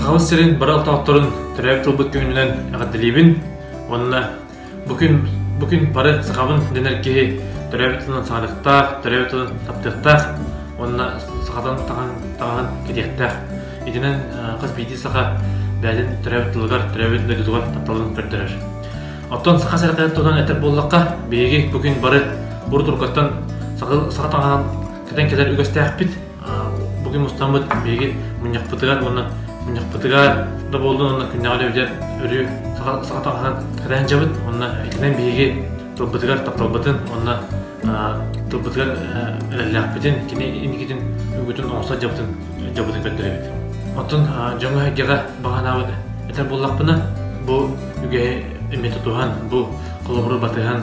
Сахабыт сирин бары олохтоохторун төрөөбүт тылбыт күнүнэн эҕэрдэлиибин уонна бу күн бу күн бары сахабын дэнэр киһи төрөөбүт тылынан саҥарыахтаах, төрөөбүт тылын таптыахтаах уонна сахатан таҥаһын кэтиэхтээх. Итинэн хас биирдии саха бэйэтин төрөөбүт тылыгар, төрөөбүт дойдутугар тапталын көрдөрөр. Оттон саха сэрэтэ туһунан этэр буоллахха, биһиги бу күн бары урут-уруккаттан саха таҥаһын кэтэн кэлэр үгэстээхпит. Бу күн мустаммыт биһиги мунньахпытыгар уонна мунньахпытыгар да буоллун уонна күннэҕи үлэбитигэр өрүү саха таҥаһын кэтээн дьабыт уонна итинэн биһиги тылбытыгар тапталбытын уонна тылбытыгар эрэллээхпитин, кини инникитин үгүтүн оҥосто дьабытын дьабытын көрдөрөбүт. Оттон дьоҥҥо-сэргэҕэ баҕанаабыт этэр буоллахпына, бу үгэһи эмиэ тутуһан, бу холобуру батыһан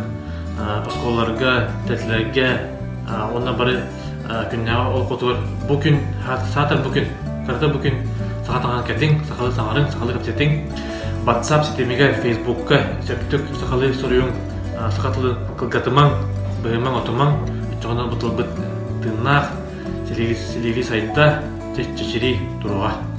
оскуолаларга, тэрилтэлэргэ уонна бары күннээҕи олоххутугар бу күн, саатар бу күн, кырата бу күн саха таҥаһын кэтиҥ, сахалыы саҥарыҥ, сахалыы кэпсэтиҥ. WhatsApp ситимигэр, Facebookка сөптүк сахалыы суруйуҥ, саха тылын кылгатымаҥ, быһымаҥ-отумаҥ, оччоҕуна бу тылбыт тыыннаах, силиги сайда, чэчирии туруоҕа.